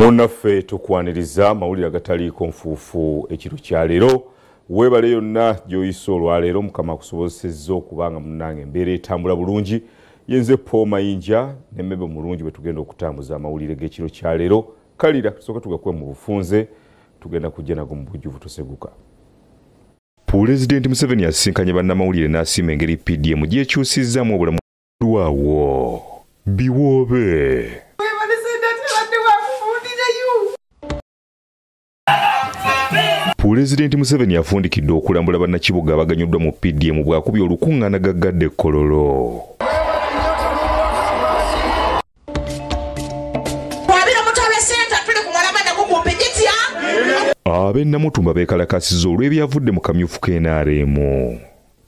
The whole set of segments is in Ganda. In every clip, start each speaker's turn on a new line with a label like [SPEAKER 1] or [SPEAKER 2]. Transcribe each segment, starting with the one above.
[SPEAKER 1] Munnaffe tukwaniriza amawulire agataliiko nfuufu ekiro kya leero. Weebale yonna gy'oyise olwaleero, Mukama akusobozesezza okubanga munnange embeera etambula bulungi. Yenze Paul Mayinja ne Mebe Mulungi bwe tugenda okutambuza amawulire g'ekiro kya leero. Kalira tusooka tugakuwe mu bufunze, tugenda kujja nago mu bujjuvu toseguka. Pulezidenti Museveni asisinkanye bannamawulire n'asiima engeri PDM gyekyusizaamu obulamu lwawo. Biwoobe. Pulezidenti Museveni afundikidde okulambula bannakibuga abaganyuddwa mu PDM bw'akubye olukuŋŋaana gaggadde Kololo. Ab'e Namutumba beekalakaasizza olw'ebyavudde mu kamyufu k'NRM.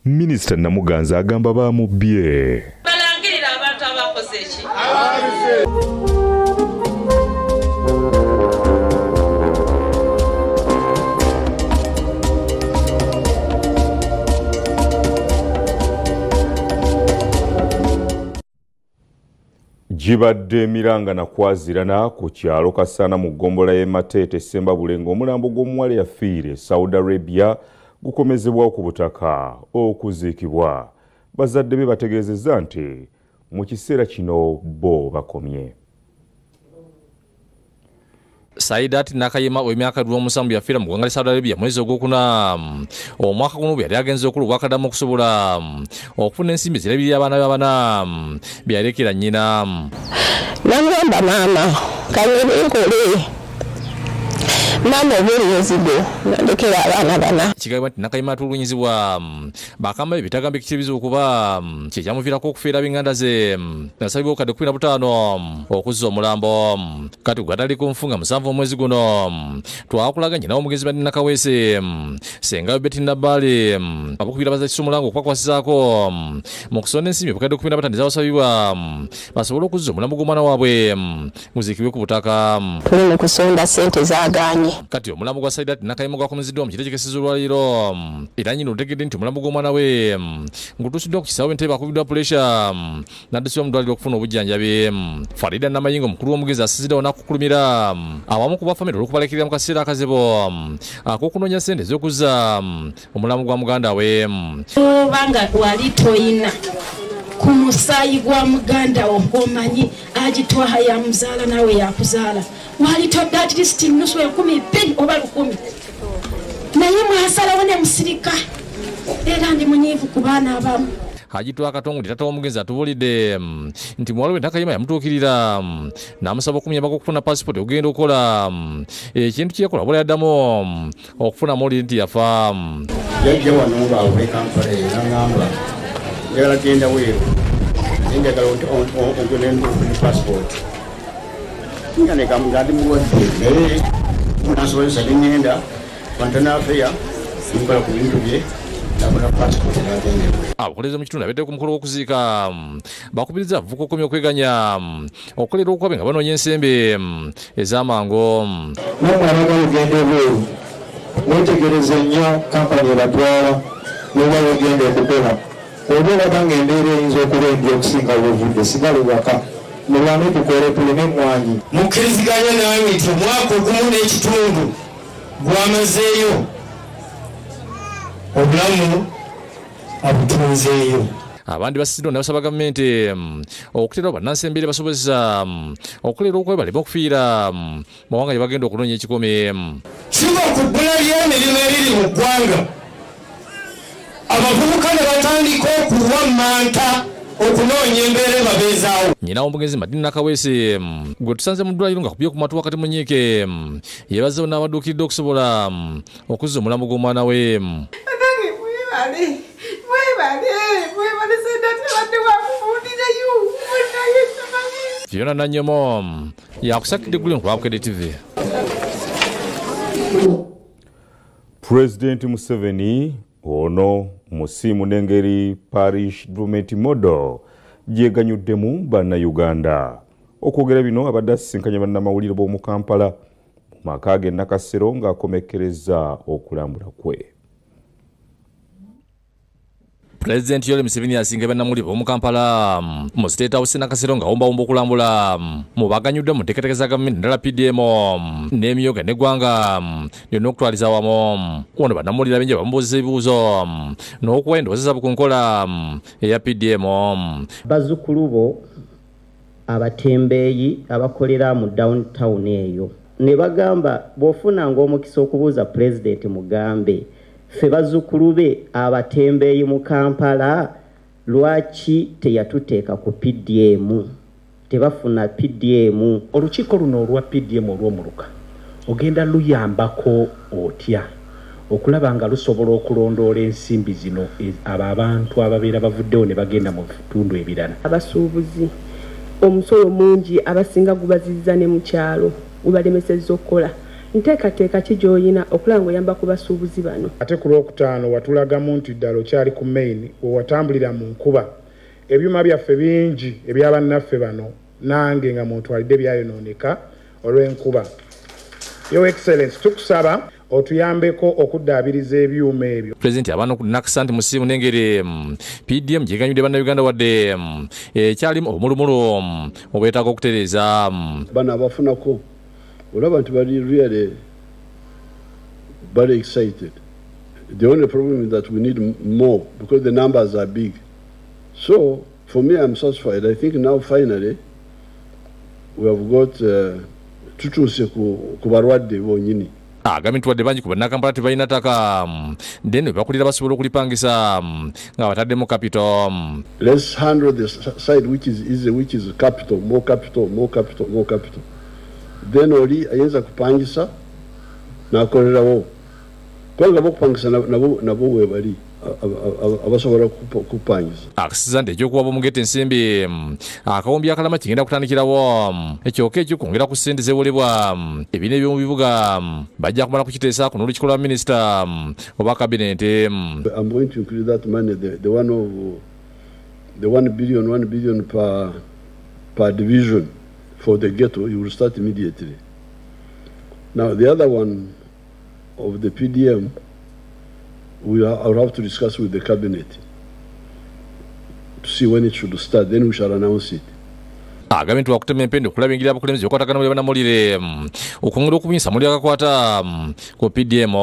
[SPEAKER 1] Minisita Namuganza agamba baamubbye.
[SPEAKER 2] Balangirira abantu abakoze eki?
[SPEAKER 1] Gibadde emiranga na kwazirana ku kyalo Kasana mu ggombolola y'e Mateete Ssembabule ng'omulambo gw'omuwala eyafiire Saudi Arabia gukomezebwawo ku butaka okuziikibwa. Bazadde be bategeezezza nti mu kiseera kino bo bakomye.
[SPEAKER 3] Saidat Nakayima w'emyaka 27 yafiira mu ggwanga lya Saudi Arabia mwezi ogwokuna omwaka guno bwe yali agenze okula ogwakadamu okusobola okufuna ensimbi ezirabirira abaana be abana bye yalekera nnyina.
[SPEAKER 4] Namugamba maama kanyebe nkole, maama obulinzi bwo nandekera abaana bana.
[SPEAKER 3] Kigambibwa nti Nakayima atulugunyizibwa bakama be bitagambye kikibizibu kuba kye kyamuviirako okufiira ab'enganda ze nasabibwa obukadde 15 okuzza omulambo. Kati gwe ku nfunga 7 omwezi guno twakulaganye nawo omugenzi Badde Nakaweese Ssenga Betty Nabbaale abakubira baza Kisomulango okubakwasizaako mu kusonda ensimbi obukadde 15 ezabasabibwa basobole okuzza omulambo gw'omwana waabwe guziikibwe ku butaka.
[SPEAKER 4] Tuli mu kusonda ssente zaagaanye.
[SPEAKER 3] Kati omulambo gwa Saidat Nakayima gwakomezeddwa mu kitegekesezo olwaleero era nnyina otegedde nti omulambo gw'omwana we ngutuusiddwa ku kisaawe Entebbe akubiddwa puresha n'addusibwa mu ddwaliro okufuna obujjanjabi. Farida Namayingo omukulu w'omugenzi asinziddewo n'akukulumira awamu ku bafamire olw'okubalekerera mu kaseera akazibu ak'okunoonya ssente ez'okuzza omulambo gwa muganda we.
[SPEAKER 5] Obanga wali toyina ku musaayi gwa muganda wo gw'omanyi agitwaha yamuzaala naawe yakuzaala, wali todde at least nusu 2,000 oba 1,000, naye mwasalawo ne musirika. Era ndi munyiivu ku baana abamu.
[SPEAKER 3] Hajitwa Katongole taata w'omugenzi atubulidde nti muwala we Nakayima yamutuukirira n'amusaba okumuyambako okufuna pasipoti okugenda okukola ekintu kye yakola wabula yaddamu okufuna amawulire nti yafa.
[SPEAKER 6] Yajja wano ng'awe e Kampala eyo n'aŋŋamba njagala genda weeru naye njagala ogende ofune pasipoti. Nga nga ndi mulwadde naye nansobozesa ne ŋŋenda Fantanafeya nkola ku bintu bye.
[SPEAKER 3] Abakulembeze mu kitundu abedde ku mukolo gw'okuziika bakubiriza abavubuka okukomya okweganya okukolera okwabe nga banoonya ensimbi ez'amangu.
[SPEAKER 7] Nammwe abagala okugenda ebweru mwetegereze nnyo kampani ebatwala n'oba wogenda okukola, oba olaba ng'embeera eyinza okuba embi okusinga bw'ovudde, sigala ewaka mulwane tukole tulime emmwanyi.
[SPEAKER 8] Mukkiriziganya nange nti omwaka ogumu n'ekitundu gwamazeeyo obulamu abutunzeeyo.
[SPEAKER 3] Abandi basiddwa ne basaba gavumenti okuteerawo bannansi embeera basobozesa okukolera okwabe baleme okufiira mu mawanga gye bagenda okunoonya ekikumi.
[SPEAKER 8] Kiva ku bbula ly'emirimu eriri mu ggwanga, abavubuka ne batandika okuwa mmanta okunoonya embeera ebabeezaawo.
[SPEAKER 3] Nnyina w'omugenzi Madina Nakaweese gwe tusanze mu ddwaliro ng'akubye ku matu wakati mu nyiike yeebazzeewo n'abadduukiridde okusobola okuzza omulambo gw'omwana we. Fiona Nanyomo yakusakidde eggulire ku Bukedde TV.
[SPEAKER 1] Pulezidenti Museveni ono musiimu n'engeri Parish Development Model gyeganyuddemu bannayuganda. Okwogera bino abadde asisinkanye bannamawulire b'omu Kampala mu maka ge Nakasero ng'akomekkereza okulambula kwe.
[SPEAKER 3] Pulezidenti Yoweri Museveni asinga bannamawulire b'omu Kampala mu State House Nakasero nga awumbawumba okulambula mu baganyuddwa mu nteekateeka za gavumenti naddala PDM n'emyoga n'eggwanga lyonna okutwaliza awamu. Wano bannamawulire ab'enjawulo bamubuuza ebibuuzo n'okuwa endowooza zaabwe ku nkola eya PDM.
[SPEAKER 9] Bazzukulu bo abatembeeyi abakolera mu downtown eyo ne bagamba bw'ofunanga omukisa okubuuza pulezidenti mugambe ffe bazzukulu be abatembeeyi mu Kampala lwaki teyatuteeka ku PDM, tebafuna PDM.
[SPEAKER 10] Olukiiko luno olwa PDM olw'omuluka ogenda luyambako otya okulaba nga lusobola okulondoola ensimbi zino abo abantu ababeera bavuddewo ne bagenda mu bitundu ebirala?
[SPEAKER 11] Abasuubuzi omusolo mungi abasinga gubazizza ne mu kyalo gubalemesezza okukola. Nteekateeka ki gy'olina okulaba ng'oyamba ku basuubuzi bano?
[SPEAKER 12] Ate ku Lwokutaano watulagamu nti ddala okyali ku main wewatambulira mu nkuba. Ebyuma byaffe bingi ebyabannaffe bano nange nga muntwalidde byayonooneka olw'enkuba. Your Excellency, tukusaba otuyambeko okuddaabiriza ebyuma ebyo.
[SPEAKER 3] Pulezidenti abaana nakisa nti musiimu n'engeri PDM gyeganyudde bannayuganda wadde ekyalimu obumulumulu obwetaaga okutereeza.
[SPEAKER 13] Bano abafunako olaba nti bali really very excited. The only problem is that we need more because the numbers are big. So for me, I'm satisfied. I think now finally we have got tutuuse ku balwadde bonnyini.
[SPEAKER 3] Agambye nti wadde bangi ku bannakampala tebalina ttaka then bakulira basobola okulipangisa nga bataddemu capital.
[SPEAKER 13] Let's handle the side which is easy, which is capital, more capital, more capital, more capital. Then oli ayinza kupangisa n'akolerawo kubanga bokupangisa nabo webali abasobola kupangisa.
[SPEAKER 3] Akasiza nti ekyokuwa bomugeta ensimbi akawumbi akalama kigenda kutandikirawo ekyoka ekyokwongera ku ssente zeewolebwa ebiina eby'omu bibuga bajja kumala kukiteesaako n'olukiiko lwa minisita oba kabinenti.
[SPEAKER 13] I'm going to include that money, the one of the 1 billion, 1 billion per division for the ghetto. You will start immediately. Now the other one of the PDM, we will have to discuss with the cabinet to see when it should start, then we shall announce it.
[SPEAKER 3] Agambye nti wakutema empenda okulaba engeri abakulembeze okwatagana mu bannamawulire okwongera okubunyisa muli akakwata ku PDM.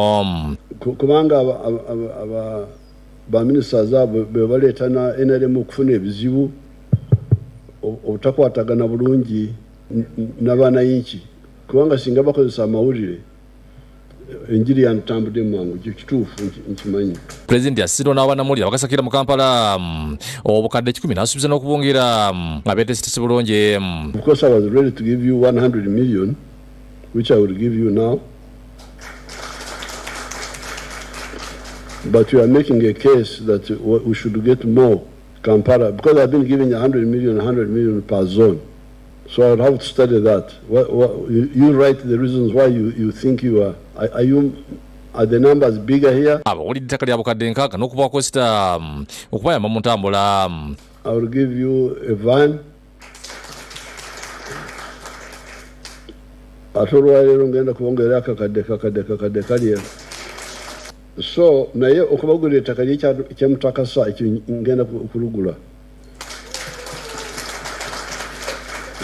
[SPEAKER 13] Kubanga baminisita abo be baleeta na NRM okufuna ebizibu obutakwatagana bulungi n'abanayinki, kubanga singa bakozesa amawulire enjiri yantambudde mangu kituufu nkimanyi.
[SPEAKER 3] Pulezidenti asirwa n'abannamawulire abakasakira mu Kampala obukadde 10 n'asuubiza n'okubongera nga beeteeseteese bulungi.
[SPEAKER 13] Of course I was ready to give you 100 million, which I will give you now. But you are making a case that we should get more Kampala, because I've been giving 100 million, 100 million per zone. So I would have to study that. You write the reasons why you think you are. Are the numbers bigger here?
[SPEAKER 3] Abawulidde ettaka lya bukadde 6 n'okubaako sita okubayamba mu ntambula.
[SPEAKER 13] I will give you a van. Ate olwaleero ngenda kubongera akakadde kakadde kali. So naye okubagulira ettaka ly'ekyamutakasa ekyo ngenda kulugula.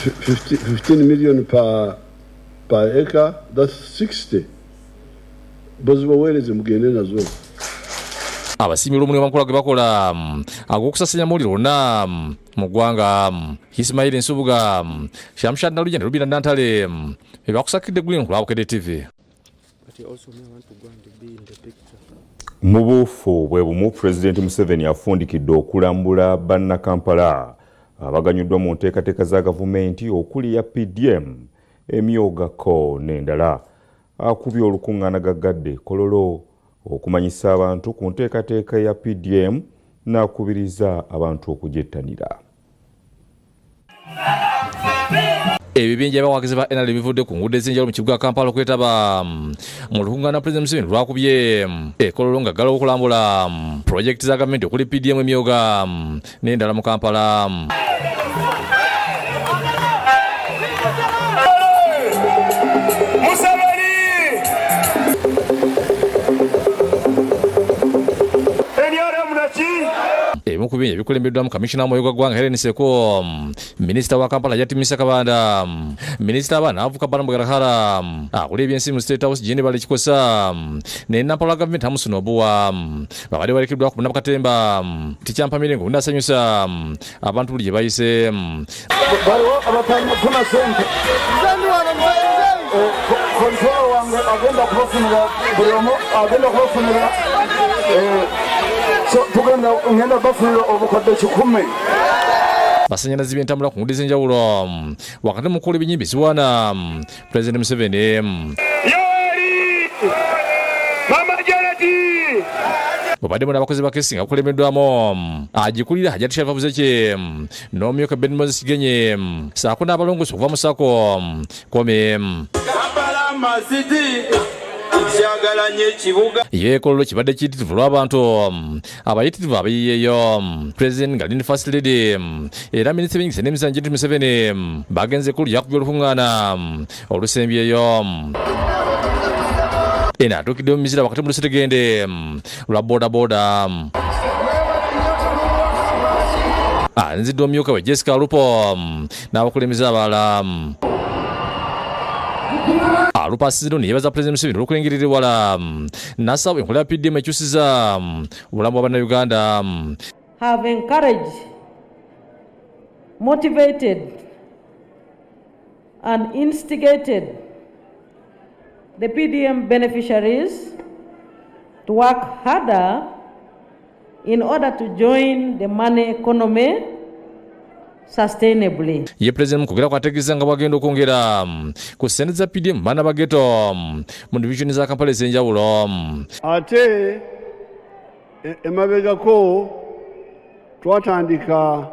[SPEAKER 13] 15 million per acre, that's 60. Bozibaweereze mugende nazo.
[SPEAKER 3] Abasiimira omulimu amakula ge bakola ag'okusasanya mawulire wonna mu ggwanga. Ismail Nsubuga, Shamshad Nalugenda, Rubina Nantale, ebakusakidde Green ku Bukedde TV.
[SPEAKER 1] Mu buufu bwe bumu Pulezidenti Museveni afundikidde okulambula bannakampala abaganyuddwa mu nteekateeka za gavumenti okuli ya PDM, emyogako n'endala. Akubye olukuŋŋaana gaggadde Kololo okumanyisa abantu ku nteekateeka ya PDM n'akubiriza abantu okugyettanira.
[SPEAKER 3] Ebibinja by'abawagizi ba NRM bivudde ku nguudo ez'enjawulo mu kibuga Kampala okwetaba mu lukuŋŋaana Pulezidenti Museveni lwakubye e Kololo nga ggalawo okulambula pulojekiti za gavumenti okuli PDM emyoga n'endala mu Kampala. ku bingi ebikulembeddwamu Kamishina w'omwoyo gwa ggwanga Hellen Seko, Minisita wa Kampala Yatimisa Kabanda, Minisita abaana abavuka Balaam Barugahara, akulira ebyensimbi mu State House Jane Bale Kikosa, ne Nampala wa gavumenti Hamson Obua. Babadde balekeddwa ku Munnakatemba Tikyampamire ng'obunaasanyusa abantu buli gye bayise.
[SPEAKER 14] Waliwo abatannafuna ssente. Control wange agenda kubafunira buli omu agenda kubafunira so tugenda ngenda bafunira obukadde 1,000.
[SPEAKER 3] Basanyalazi by'entambula ku nguudo ez'enjawulo wakati mu kukola ebinyimbi ziwaana Pulezidenti Museveni.
[SPEAKER 14] Yoweri! Mama Janet!
[SPEAKER 3] Bwebaddemu n'abakozi ba KCCA nga bakulembeddwamu agikulira Hajati Sharifa Buzeki n'omumyuka Ben Moses Kigenyi ssaako n'abalongoosi okuva mu SACCO Komi. Ye Kololo kibadde kiyitirivu olw'abantu abayitirivu abayiyeeyo. Pulezidenti nga Lin First Lady era Minisita w'ebyenjigiriza n'emizannyo Janet Museveni bagenze ku lya kubya olukuŋŋaana olusembyeyo. Eno atuukidde mu mizira wakati mu luseregende lwa boodabooda. Alinziddwa omumyuka we Jessica Alupo n'abakulembeze abalala. Alupo asinzidde ne yeebaza Pulezidenti Museveni olw'okulengerera ewala n'asaba enkola ya PDM ekyusiza obulamu bwa Bannayuganda.
[SPEAKER 15] Have encouraged, motivated and instigated the PDM beneficiaries to work harder in order to join the money economy sustainably.
[SPEAKER 3] Ye Pulezidenti mu kwogera kwategeeza nga bw'agenda okwongera ku ssente za PDM baana ba ghetto mu divizoni za Kampala ez'enjawulo.
[SPEAKER 13] Ate emabegako twatandika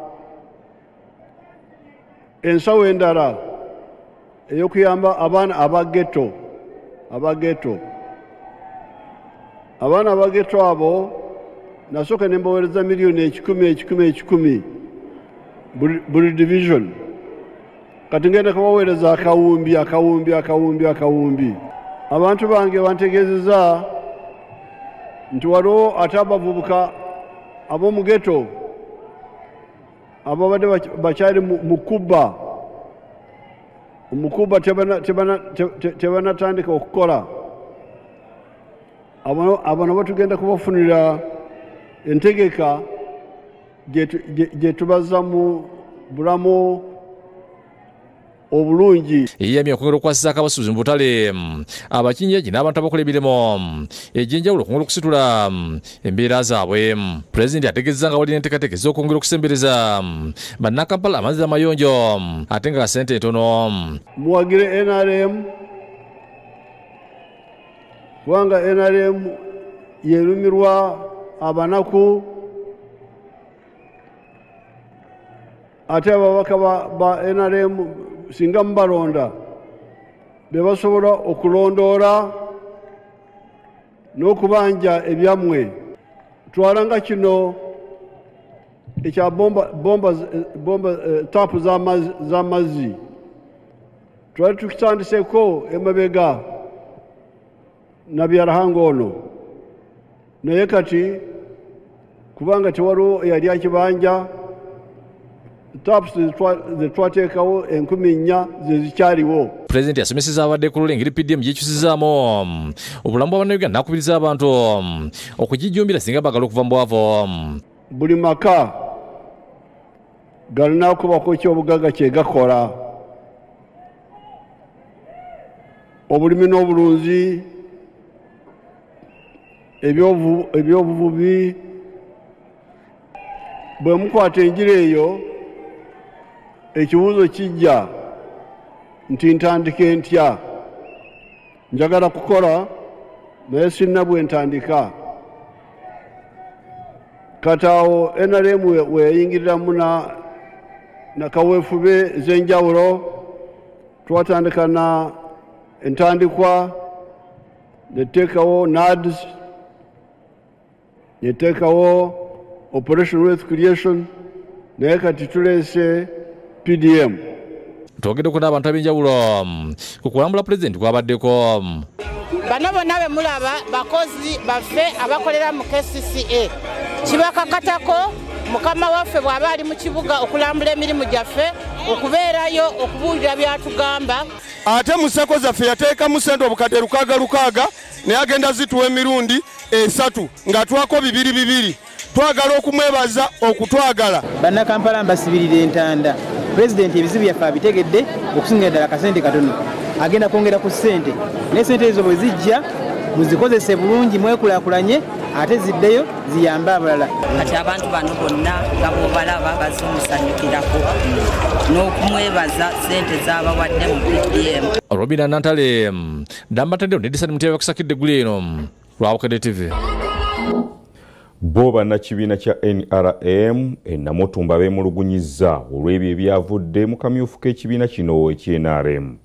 [SPEAKER 13] ensawo endala ey'okuyamba abaana aba ghetto. Abaana aba ghetto abo nasooka ne mbaweereza miliyoni 100 100 100 buli division. Kati ngenda kubaweereza akawumbi akawumbi akawumbi akawumbi. Abantu bange bantegeezezza nti waliwo ate abavubuka ab'omu ghetto ababadde bakyali mu kubba. Omukuba tebanatandika okukola. Abo nabo tugenda kubafunira entegeka gye tubazza mu bulamu obulungi.
[SPEAKER 3] Eyamye okwongera okwasizaako abasuubuzi mu butale, abakinjagi n'abantu abakola emirimu egy'enjawulo okwongera okusitula embeera zaabwe. Pulezidenti ategeezezza nga walina enteekateeka ez'okwongera okusembereza Bannakampala amazzi amayonjo ate nga ssente ntono.
[SPEAKER 13] Muwagire NRM kubanga NRM yerumirwa abanaku ate ababaka ba NRM singa mubalonda be basobola okulondoola n'okubanja ebyammwe. Twalanga kino ekya bomba taapu z'amazzi twali tukitandiseko emabega Nabyalahanga ono, naye kati kubanga tewaliwo eyali akibanja tapu zetwateekawo 4,000 ze zikyaliwo.
[SPEAKER 3] Pulezidenti yasomeseza abadde ku lulwo engeri PDM gyekyusizaamu obulamu bwa Bannayuganda n'akubiriza abantu okugijjumbira singa baagala okuva mu bwavu.
[SPEAKER 13] Buli maka galina okubako ekyobugagga kye gakola, obulimi n'obulunzi, ebyobuvubi. Bwe mukwata enjira eyo ekibuuzo kijja nti ntandike ntya? Njagala kukola naye sinna bwe ntandika. Kati awo NRM we yayingiriramu na kaweefube ez'enjawulo. Twatandika na entandikwa, neteekawo NAADS, neteekawo Operation Wealth Creation, naye kati tuleese PDM.
[SPEAKER 3] Twogeddeko n'abantu ab'enjawulo ku kulambula Pulezidenti kwabaddeko.
[SPEAKER 16] Bano bonna be mulaba bakozi baffe abakolera mu KCCA. Kibakakatako Mukama waffe bw'aba ali mu kibuga okulambula emirimu gyaffe, okubeerayo okubuulira by'atugamba.
[SPEAKER 17] Ate mu SACCO zaffe yateekamu ssente obukadde 6 naye agenda zituwa emirundi 3 ng'atwako 2 2. Twagala okumwebaza okutwagala.
[SPEAKER 18] Bannakampala mbasibirira entanda. Pulezidenti ebizibu byaffe abitegedde, okusingira ddala akasente katono. Agenda kwongera ku ssente, naye ssente ezo bwe zijja muzikozese bulungi, mwekulaakulanye, ate ziddeyo ziyambe abalala.
[SPEAKER 19] Kati abantu bano bonna nga bw'obalaba bazimusanyukirako n'okumwebaza ssente z'abawadde mu PDM.
[SPEAKER 3] Robina Nantale Dambatendero ne Disani Mutebe bakusakidde eggulu eno lwa Bukedde TV.
[SPEAKER 1] Bo bannakibiina kya NRM e Namutumba beemulugunyizza olw'ebyo ebyavudde mu kamyufu k'ekibiina kino eky'NRM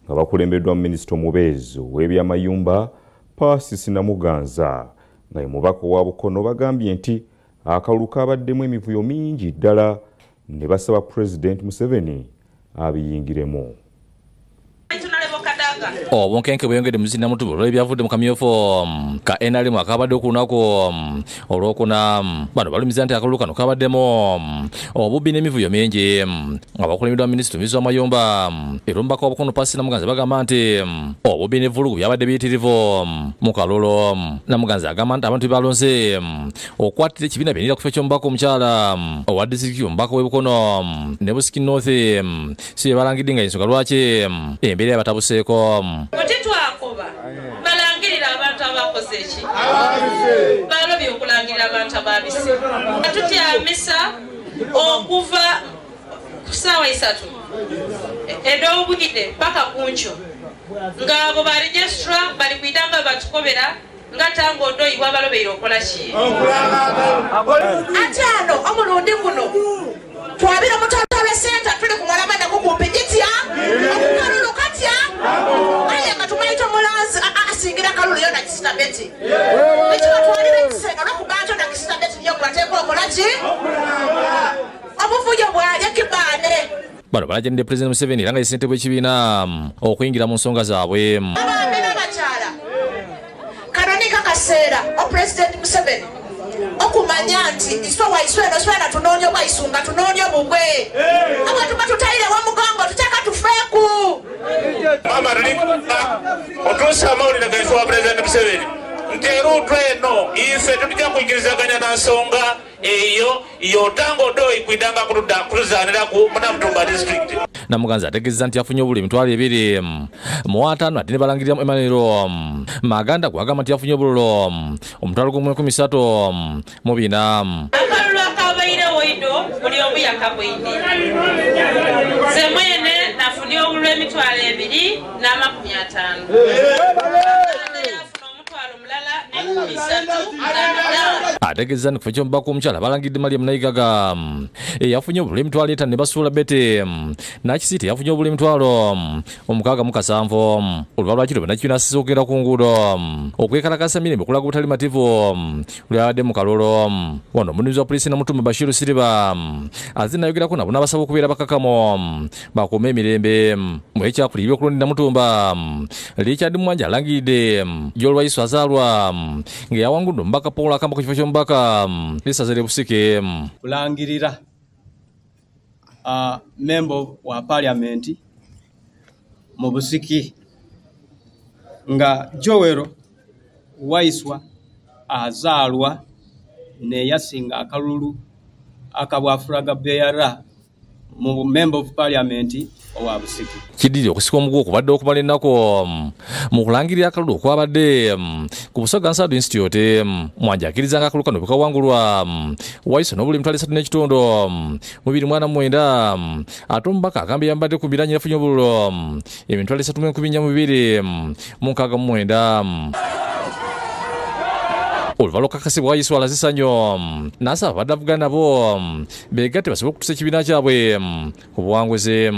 [SPEAKER 1] nga bakulembeddwa minisita omubeezi ow'ebyamayumba Paasisi Namuganza nga ye mubaka wa Bukono. Bagambye nti akalulu kabaddemu emivuyo mingi ddala ne basaba Pulezidenti Museveni abiyingiremu.
[SPEAKER 3] Obunkenke bweyongedde mu Namutumba olw'ebyavudde mu kamyufu ka NRM akabadde ku lunaku olwokuna. Bano balumiza nti akalulu kano kabaddemu obubbi n'emivuyo mingi nga bakulembeddwa minisita omubeezi w'amayumba era omubaka wa Bukono Paasisi Namuganza bagamba nti obubbi n'evvulugu byabadde biyitirivu mu kalulu. Namuganza agamba nti abantu balonze okwatira ekibiina byenira ku kifo ky'omubaka omukyala owa disitulikiti omubaka w'e Bukono ne Busiki North si bye balangidde nga ensonga lwaki embeera yabatabuseeko.
[SPEAKER 2] Titwakoba balangirira abantu abakoze eki, balobye okulangirira abantu ababise. Tutyamisa okuva ku ssaawa 3 ed'obudde paka ku nkyo ng'abo ba registra bali kwidanga batukobera nga tango ndoyi bwabalobeire okola ki.
[SPEAKER 20] Ate ano omulundi guno twabira mutata senta tuli kumwalaba nakukumpijitya okukalulu katya aye nga tumayita omulanzi asingira kalulu yo nakisitabeti ekibatwalira ekisenga lwokuganja nakisitabeti niyo gwateekwa okola ki obuvuyo bwalye kibaane.
[SPEAKER 3] Bano balajjanidde Pulezidenti Museveni era nga ye ssentebe w'ekibiina okuyingira mu nsonga zaabwe.
[SPEAKER 20] Abaami n'abakyala, kano niko akaseera Pulezidenti Museveni okumanya nti iswe waiswe eno swena tunoonya obwaisunga tunoonya obugwe abantu batutayirewo omugongo tuteka tufeeku.
[SPEAKER 21] Mama otuusa amawulire gaife wa Pulezidenti Museveni nti eruutu eno ife tetujja kuyikirizaganya na nsonga eyo yotango doi kwidanga kutuzaaniraku Munamutumba district.
[SPEAKER 3] Namuganza ategeezezza nti yafunye obululu 250 ate ne balangiriramu Emmanuel Maganda gwagamba nti yafunye obululu 13,304.
[SPEAKER 2] Akalulu akabairewo ido buli omu yakabwine. Nze mwene nafunye obululu 2,250.
[SPEAKER 3] Ategeezezza nti ku kifo ky'omubaka omukyala balangidde Mariam Naigaga eyafunye obululu 5,000 ne basuula Betty Nakisiita eyafunye obululu 6,067. Oluva lwakiro bannakibiina asize okugenda ku nguudo okwekalakasa mirembe okulaga obutali mativu lwabadde mu kalulu. Wano omuduumizi wa poliisi Namutumba Bashiru Siriba azze n'ayogerako nabo n'abasaba okubeera bakakamo bakuume emirembe. Mu ekyakulira ebyokulonda Namutumba Richard Mwanja alangiridde Joel azaalwa nga yawangudde omubaka Paul Akamba ku kifo ky'omubaka l'essaza ly'e Busike.
[SPEAKER 22] Kulangirira member wa parliament mu Busiki nga Joel Waiswa azaalwa ne yasinga akalulu akabwafulaga beyara mu member of parliament owa Busiki.
[SPEAKER 3] Kidiri okusika omuguwa okubadde okumala ennaku mu kulangirira akalulu okwabadde ku Busoga Nsadu Institute. Mwanja akkiriza nga akalulu kano bwe kawangulwa Waiswa n'obululu 3,500 mu 2009 ate omubaka agambye yambadde ku miranya yafunye obululu 3,442 mu 69. Oluva lw'okakasibwa Waiswa alazisa nnyo n'asaba abadde avugana nabo beegatte basobole okutuusa ekibiina kyabwe ku buwanguzi.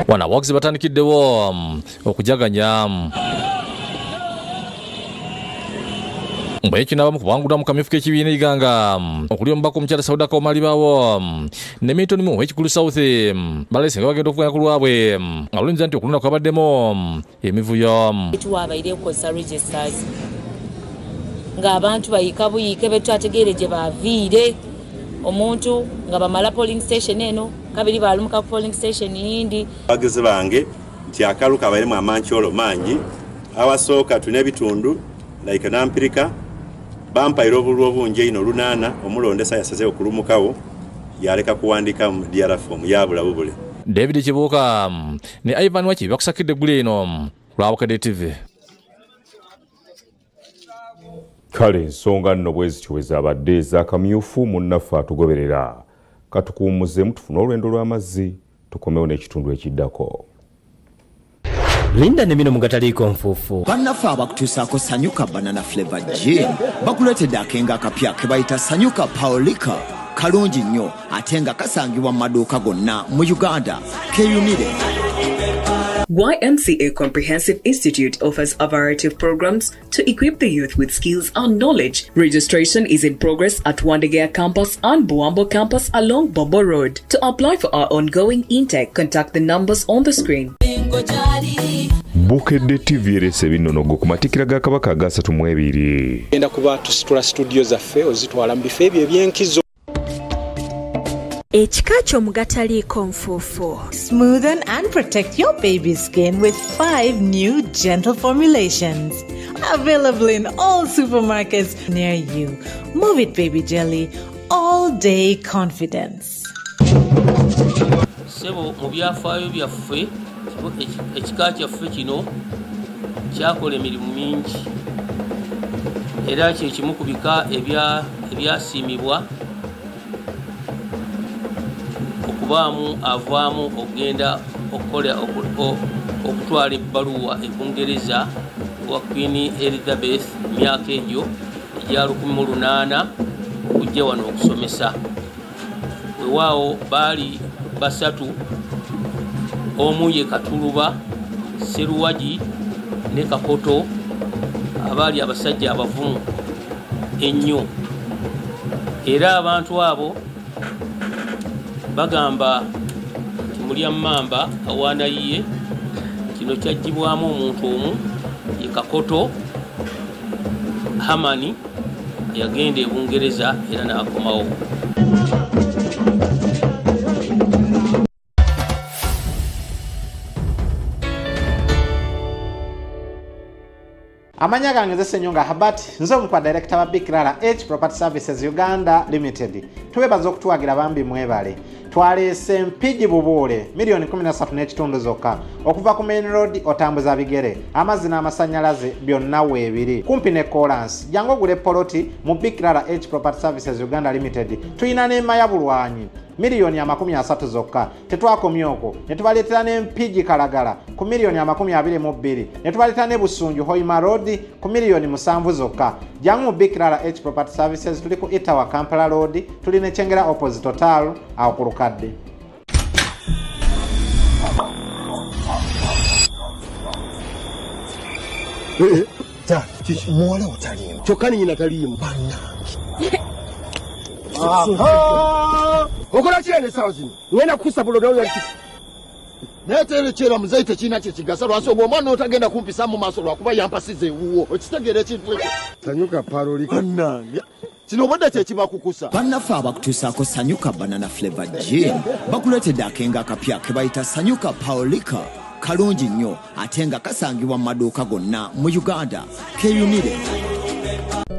[SPEAKER 3] Wano abawagizi batandikiddewo okujaganya. Bwe kinabamu kubangula mu kamyufu k'ekibiina Iganga okuli omubaka omukyala Sauda Kaomalibawo ne Milton Mu ow'Ekikulu South balese nga bagenda okuvuganya ku lwabwe nga luyinza nti okulonda kwabaddemu emivuyo.
[SPEAKER 4] Tuwabaire okukozesa registers ng'abantu bayiika buyiike betwategeere gye baviire, omuntu nga bamala polling station eno kabiri balumuka ku polling station yindi.
[SPEAKER 5] Abagizi bange nti akalu kabairemu amankyolo mangi, awasooka tulina ebitundu like Nampirika bampaire obululu obungi ino 8 omulondesa yasazeewo okulumukawo yaleka kuwandika mu DR form yabula bubule.
[SPEAKER 3] David Kibuuka ne Ivan Waki bakusakidde eggulu eno lwa Bukedde TV.
[SPEAKER 1] Kale ensonga nno bwe zityo bwe zaabadde ez'akamyufu munnaffe atugoberera. Katukuwummuzeemu tufune olwendo lw'amazzi tukomewo n'ekitundu ekiddako.
[SPEAKER 23] Linda ne bino mugataliiko nfuufu.
[SPEAKER 24] Bannaffe abakutuusaako Sanyuka Banana Flavor Gin bakuleetedde akenga akapya ke bayita Sanyuka Paolika, kalungi nnyo ate nga kasangibwa mu maduuka gonna mu Uganda. Keeyunire.
[SPEAKER 25] YMCA Comprehensive Institute offers a variety of programs to equip the youth with skills and knowledge. Registration is in progress at Wandegeya Campus and Buwambo Campus along Bombo Road. To apply for our ongoing intake, contact the numbers on the screen.
[SPEAKER 1] Bukedde TV erese ebinnonogo ku matikkira ga Kabaka aga 32.
[SPEAKER 26] Genda kuba tusitula studio zaffe ozitwala mu bifo ebyo eby'enkizo.
[SPEAKER 27] Ekika ky'omugataliiko nfuufu.
[SPEAKER 28] Smoothen and protect your baby's skin with 5 new gentle formulations. Available in all supermarkets near you. Move it, baby jelly. All day confidence.
[SPEAKER 29] Sebo mu byafaayo byaffe ekika kyaffe kino kyakola emirimu mingi era kye kimu ku bika ebyasiimibwa okubaamu avaamu okugenda okukola okutwala ebbaluwa e Bungereza wa Queen Elizabeth myaka egyo egya 1800 okujja wano okusomesa. Weewaawo baali basatu, omu ye Katuluba, Seruwagi ne Kakoto, abaali abasajja abavumu ennyo. Era abantu abo bagamba nti mulya mmamba awaana yiye, kino kyaggyibwamu omuntu omu ye Kakoto Hamani yagenda e Bungereza era n'akomawo.
[SPEAKER 30] Amanya gange nze Ssenyonga Habati, nze omu kwa director wa Bikirala H Property Services Uganda Limited. Tuwebaza okutuwagira bambi mwebale. Twaleese Mpigi Bubuule milioni 13.5 zokka okuva ku main road otambuza bigere, amazzi n'amasannyalaze byonna weebiri kumpi ne Kolansi. Jangu ogule poloti mu Bikirala H Property Services Uganda Limited. Tuyina n'Emaya Bulwanyi milioni 30 zokka. Tetwakomye okwo ne tubaleetera ne Mpigi Kalagala ku milioni 22 ne tubaleetera ne Busunju Hoima Road ku milioni 7 zokka. Jangu mu Bikirala H Property Services, tuli ku Itawa Kampala Road, tuli ne Kyengera opposite Total awo ku Lukadde.
[SPEAKER 31] Muwala otaliimu kyokka ne nnyina taliimu bannange. Okola ki eno essaawa zino? Ngenda kukusabula nawe naye ate kyera muzeeyi tekirina kye kigasa lwaki ogwo omwana otagenda kumpisa mu maaso lwakuba yampasiza ewuwo. Okitegeera ekintu ekyo? Sanyuka Paroli bannange. Kino obadde kye kibakukusa.
[SPEAKER 24] Bannaffe abakutuusaako Sanyuka Banana Flavor Gin bakuleetedde akenga akapya ke bayita Sanyuka Paolika, kalungi nnyo ate nga kasangibwa mu maduuka gonna mu Uganda. Keeyunire.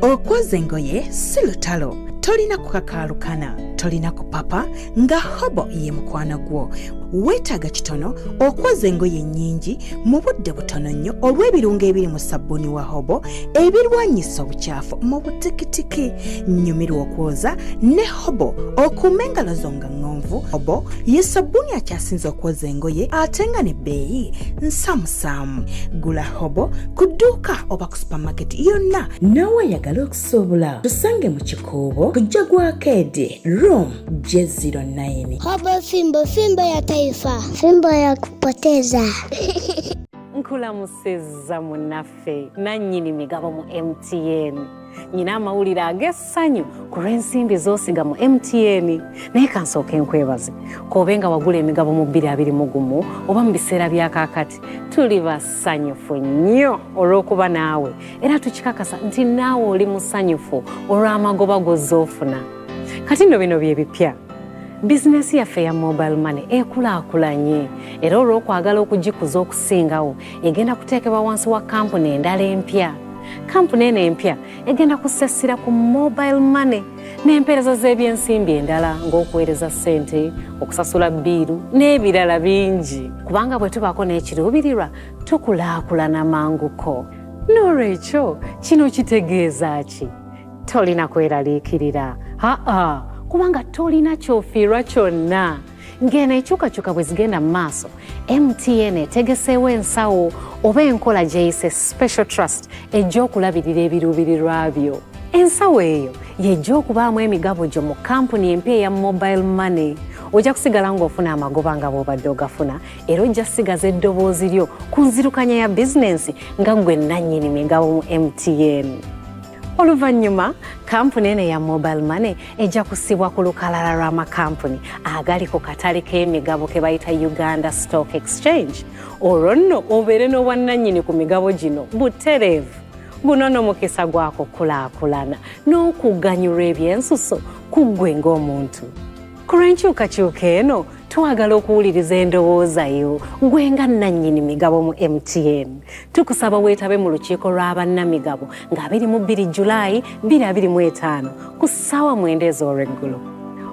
[SPEAKER 27] Okwoza engoye si lutalo, tolina kukakaalukana, tolina kupapa nga hobo ye mukwano gwo. Weetaaga kitono okwoza engoye nnyingi mu budde butono nnyo olw'ebirungo ebiri mu sabbuuni wa hobo ebirwanyisa obukyafu mu butikitiki. Nnyumirwa okwoza ne hobo okuuma engalo zo nga ŋŋonvu. Hobo ye sabbuuni akyasinze okwoza engoye ate nga n'ebbeeyi nsamusaamu. Gula hobo ku dduuka oba ku supermarket yonna. Naawe ayagala okusobola tusange mu Kikuubo ku Jaguar Arcade room J09.
[SPEAKER 32] Hobo fimbo, fimbo ya taifa, fimbo ya kupoteza.
[SPEAKER 6] Nkulamusizza munnaffe nannyini migabo mu MTN. Nyina amawulire ag'essanyu ku lw'ensimbi z'osiga mu MTN. Naye kansooke nkwebaze k'obe nga wagula emigabo mu 2021 oba mu biseera bya kaakati, tuli basanyufu nnyo olw'okuba naawe, era tukikakasa nti naawe oli musanyufu olw'amagoba g'ozoofuna. Kati nno bino bye bipya. Bizinesi yaffe ya mobile money ekulaakulanye, era olw'okwagala okugikuza okusingawo egenda kuteekebwa wansi wa kampuni endala empya. Kampuni eno empya egenda kusessira ku mobile money n'empeereza z'ebyensimbi endala ng'okuweereza ssente, okusasula bbiiru n'ebirala bingi. Kubanga bwe tubaako n'ekiruubirirwa tukulaakulana manguko. N'olwekyo kino kitegeeza ki? Tolina kweraliikirira. Aa, kubanga tolina ky'ofiirwa kyonna. Ng'eno enkyukakyuka bwe zigenda mu maaso, MTN etegeseewo ensawo oba enkola gy'eyise Special Trust ejja okulabirira ebiruubirirwa byo. Ensawo eyo y'ejja okubaamu emigabo gyo mu kampuni empya eya mobile money. Ojja kusigala ng'ofuna amagoba nga bw'obadde ogafuna, era ojja kusigaza eddoboozi lyo ku nzirukanya ya bizinensi nga ggwe nannyini migabo mu MTN. Oluvannyuma kampuni eno eya mobile money ejja kussibwa ku lukalala lw'amakampuni agali ku katale k'emigabo ke bayita Uganda Stock Exchange. Olwo nno obeere n'obwannannyini ku migabo gino butereevu. Guno nno mukisa gwa kukulaakulana n'okuganyulwa ebyensuso ku ggwe ng'omuntu. Ku lw'enkyukakyuka eno twagala okuwuliriza endowooza yo ggwe nga nannyini migabo mu MTN. Tukusaba weetabe mu lukiiko lw'abannamigabo nga 22 Julaayi 2025 ku ssaawa 9 ez'olweggulo.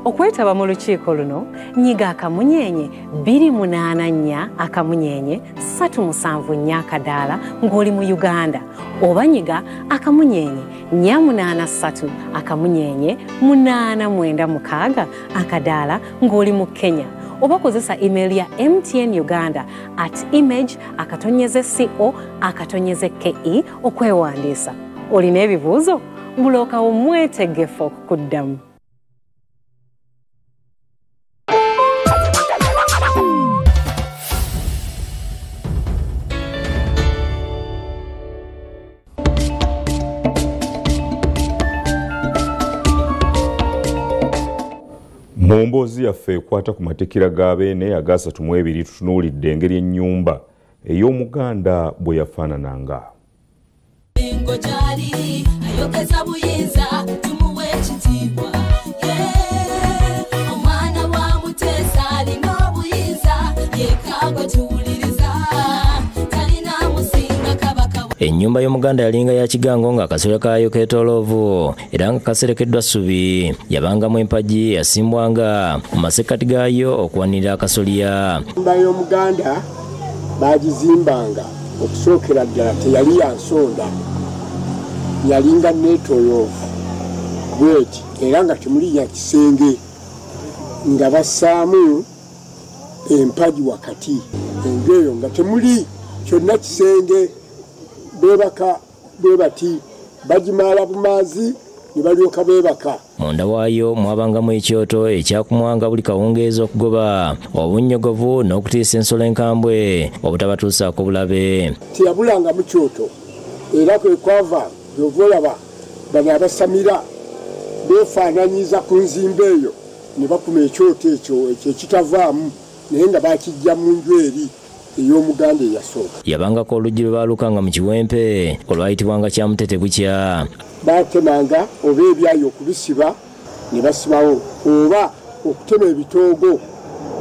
[SPEAKER 6] Okwetaba mu lukiiko luno nyiga akamunyenye 284 akamunyenye 374 akadaala ng'oli mu Uganda, oba nyiga akamunyenye 483 akamunyenye 896 akadaala ng'oli mu Kenya, oba kozesa email ya MTN Uganda at image @co @ke okwewandiisa. Olina ebibuuzo? Bulookawo mwetegefu okukuddamu.
[SPEAKER 1] Mu mboozi yaffe ekwata ku matikkira ga Beene aga 32 tutunuulidde engeri ennyumba ey'Omuganda bwe yafaanananga.
[SPEAKER 7] Engo gyali ayogeza buyinza tumuwe ekitiibwa. Omwana wa Muteesa alina obuyinza yekka gwe tuwuliriza talina musinga kabaka.
[SPEAKER 23] Ennyumba y'Omuganda yalinga ya kigango nga akasolya kaayo keetooloovu era nga kaserekeddwa ssubi. Yabangamu empagi yasimbwanga mu masekkati gaayo okuwanirira akasolya.
[SPEAKER 8] Ennyumba y'Omuganda baagizimbanga okusookera ddala teyali ya nsonda, yalinga neetooloovu bweti era nga temuli ya kisenge, nga bassaamu empagi wakati. Enju eyo nga temuli kyonna kisenge, beebaka bwe bati, bagimaala bumaazi ne balyoka beebaka.
[SPEAKER 23] Munda waayo mwabangamu ekyoto ekyakumwanga buli kawungeezi okugoba obunnyogovu n'okutiisa ensolo enkambwe obutabatuusaako bulabe.
[SPEAKER 8] Teyabulangamu kyoto, era kwe kwava gy'ova olaba bano abasamira beefaananyiza ku nzimba eyo ne bakuma ekyoto ekyo ekitavaamu, naye nga bakijja mu nju eri ey'Omuganda eyasooka.
[SPEAKER 23] Yabangako oluggi lwe baalukanga mu kiwempe olwayitibwanga Kyamutete bukya.
[SPEAKER 8] Baatemanga oba ebyayi okubisiba ne basibawo, oba okutema ebitoogo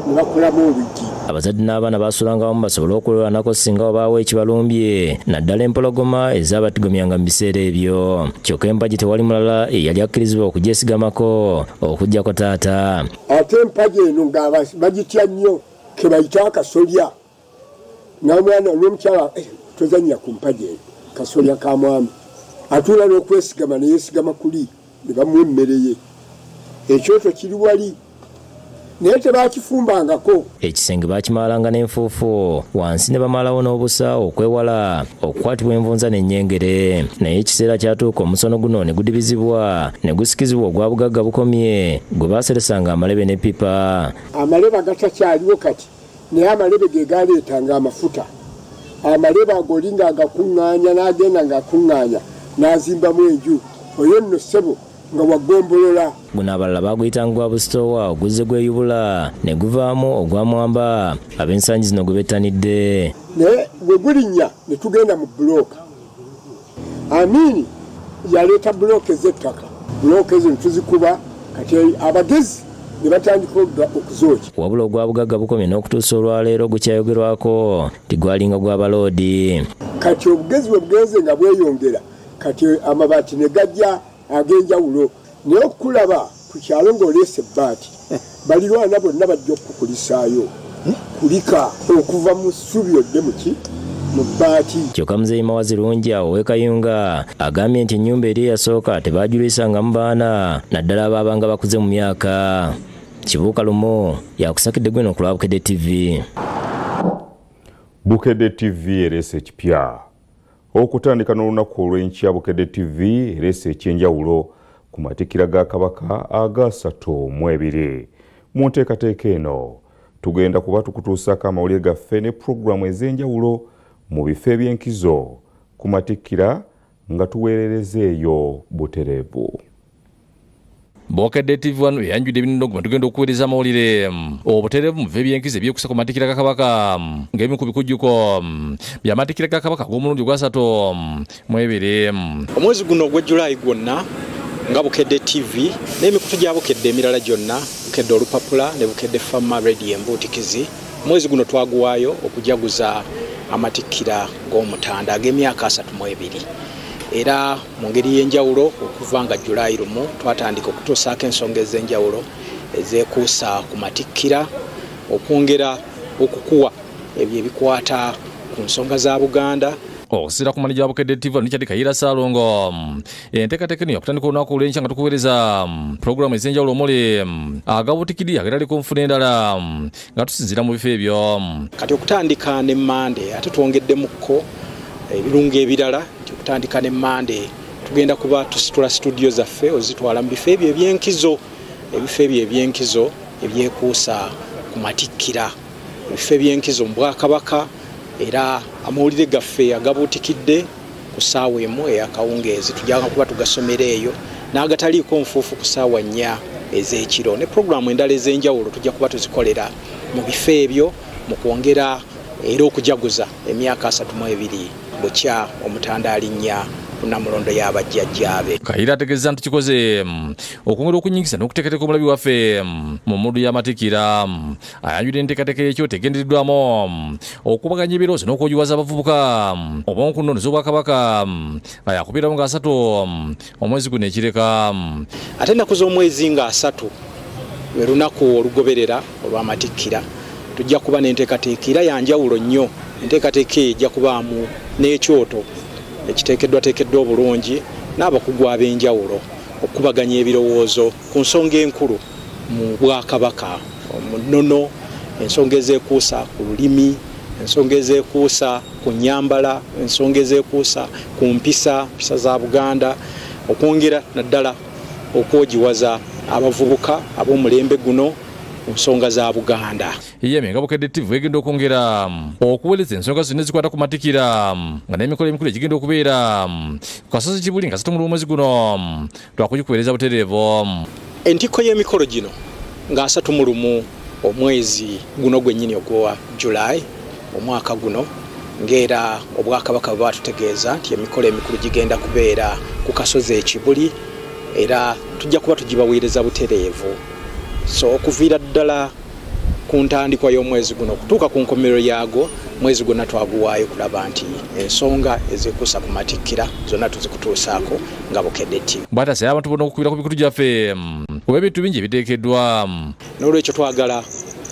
[SPEAKER 8] ne bakolamu oluggi.
[SPEAKER 23] Abazadde n'abaana baasulanga wamu basobole okulwanako singa wabaawo ekibalumbye, naddala empologoma ezaabatigomyanga mu biseera ebyo. Kyokka empagi tewali mulala eyali akkirizibwa okugyesigamako okuggyako taata.
[SPEAKER 8] Ate empagi eno nga bagitya nnyo ke bayita akasolya. N'omwana n'omukyala tozannya ku mpagi eno, kasolya ka mwami. Atuula n'okwesigama ne yeesigama kuli ne bamuwa emmere ye. Ekyoto kiri wali naye tebakifumbangako.
[SPEAKER 23] Ekisenge bakimalanga n'enfuufu wansi ne bamalawo n'obusa okwewala okukwatibwa envunza n'ennyengere. Naye ekiseera kyatuuka omusono guno ne gudibizibwa ne gusikizibwa ogwa bugagga bukomye gwe baaseresanga amalebe n'eppipa.
[SPEAKER 8] Amalebe agatakyaliwo kati, naye amalebe ge galeetanga amafuta. Amaleba agoli nga agakuŋŋaanya n'agenda ng'akuŋŋaanya n'azimbamu enju. Oyo nno ssebo nga wagombolola.
[SPEAKER 23] Guno abalala baguyitanga gwa busitoowa oguzze gweyubula ne guvaamu ogwa mwamba ab'ensangi zino gwe bettanidde.
[SPEAKER 8] Naye bwe gulinnya ne tugenda mu bulooka. Amini yaleeta bulooka ez'ettaka. Bulooka ezo ne tuzikuba kati abagezi ne batandika okuzookya.
[SPEAKER 23] Wabula ogwa bugagga bukomye n'okutuusa olwaleero gukyayogerwako nti gwalinga gw'abaloodi.
[SPEAKER 8] Kati obugezi bwe bugenze nga bweyongera kati amabaati ne gajja ag'enjawulo. Naye okulaba ku kyalo ng'oleese ebbaati balirwana bonna bajja okukulisaayo kulika okuva mu ssubi odde muki mu bbaati.
[SPEAKER 23] Kyokka Muzeeyi Mawazi Lungi awo ow'e Kayunga agambye nti ennyumba eri eyasooka tebaajulwisangamu baana naddala abaabanga bakuze mu myaka. Kibuuka Lumu yakusakidde gweno ku lwa Bukedde TV.
[SPEAKER 1] Bukedde TV ereese ekipya. Okutandika n'olunaku olw'enkya Bukedde TV ereese ekyenjawulo ku matikkira ga Kabaka aga 32. Mu nteekateeka eno tugenda kuba tukutuusaako amawulire gaffe ne pulogulaamu ez'enjawulo mu bifo eby'enkizo ku matikkira nga tuweerereza eyo butereevu.
[SPEAKER 3] Bukedde TV wano eyanjudde ebinno gwe tugenda okuweereza amawulire obutereevu mu bifo eby'enkizo ebyekuusa ku matikkira ga Kabaka ng'ebimu ku bikujjuko by'amatikkira ga Kabaka ag'omulundi ogwa 32.
[SPEAKER 26] Omwezi guno ogwa Julaayi gwonna nga Bukedde TV n'emikutu gya Bukedde emirala gyonna, Bukedde Olupapula ne Bukedde Fama Radio Embuutikizi, omwezi guno twaguwaayo okujaguza amatikkira g'Omutanda ag'emyaka 32. Era mu ngeri y'enjawulo okuva nga Julaayi 1 twatandika okutuusaako ensonga ez'enjawulo ezeekuusa ku matikkira, okwongera okukuwa ebyo ebikwata ku nsonga za Buganda.
[SPEAKER 3] Okusinziira ku maneja wa Bukedde TV Richard Kayiira Ssaalongo, enteekateeka eno yakutandika olunaku olw'enkya nga tukuweereza pulogulaamu ez'enjawulo omuli agabutikidi agataliko nfuna endala nga tusinziira mu bifo ebyo.
[SPEAKER 26] Kati okutandika ne Mmande ate twongeddemukko ebirungo ebirala nti okutandika ne Mmande tugenda kuba tusitula situdiyo zaffe ozitwala mu bifo ebyo eby'enkizo, ebifo ebyo eby'enkizo ebyekuusa ku matikkira, ebifo eby'enkizo mu Bwakabaka. Era amawulire gaffe agabuutikidde ku ssaawa 1 ey'akawungeezi tujja kuba tugasomera eyo, n'agataliiko nfuufu ku ssaawa 4 ez'ekiro, ne pulogulaamu endala ez'enjawulo tujja kuba tuzikolera mu bifo ebyo mu kwongera era okujaguza emyaka 32 bukya Omutanda alinnya ku Nnamulondo y'abajjajjaabe.
[SPEAKER 3] Kayiira ategeeza nti kikoze okwongera okunyingisa n'okuteekateeka omulabi waffe mu muddu y'amatikkira. Ayanjudde enteekateeka y'ekyoto egendereddwamu okukubaganya ebirowoozo n'okwogiwaza abavubuka obw'oku nnono z'Obwakabaka nga yakubeerawo nga 3 omwezi guno ekireka.
[SPEAKER 26] Ate ennaku z'omwezi nga 3 lwe lunaku olugoberera olw'amatikkira tujja kuba n'enteekateeka era ya njawulo nnyo. Enteekateeka eyo ejja kubaamu n'ekyoto ekiteekeddwateekeddwa obulungi n'abakugu ab'enjawulo okukubaganya ebirowoozo ku nsonga enkulu mu Bwakabaka, mu nnono, ensonga ezeekuusa ku lulimi, ensonga ezeekuusa ku nnyambala, ensonga ezeekuusa ku mpisa za Buganda, okwongera naddala okwogiwaza abavubuka ab'omulembe guno ku nsonga za Buganda.
[SPEAKER 3] Yeme nga Bukedde TV egenda okwongera okuweereza ensonga zonna ezikwata ku matikkira nga n'emikolo emikulu egigenda okubeera ku kasozi Kibuli nga 3 omwezi guno twakugikuweereza butereevu.
[SPEAKER 26] Entikko y'emikolo gino nga 31 omwezi guno gwennyini ogwa Julaayi omwaka guno, ng'era Obwakabaka bwe batutegeeza nti emikolo emikulu gigenda kubeera ku kasozi Ekibuli, era tujja kuba tugibaweereza butereevu. So okuviira ddala ku ntandikwa y'omwezi guno okutuuka ku nkomerero yaago, mwezi gwonna twaguwaayo kulaba nti ensonga ezikuusa ku matikkira zonna tuzikutuusaako nga Bukedde TV.
[SPEAKER 3] Bw'atasaba abantu bonna okukubira ku mikutu gyaffe kuba ebintu bingi ebiteekeddwa.
[SPEAKER 26] N'olwekyo twagala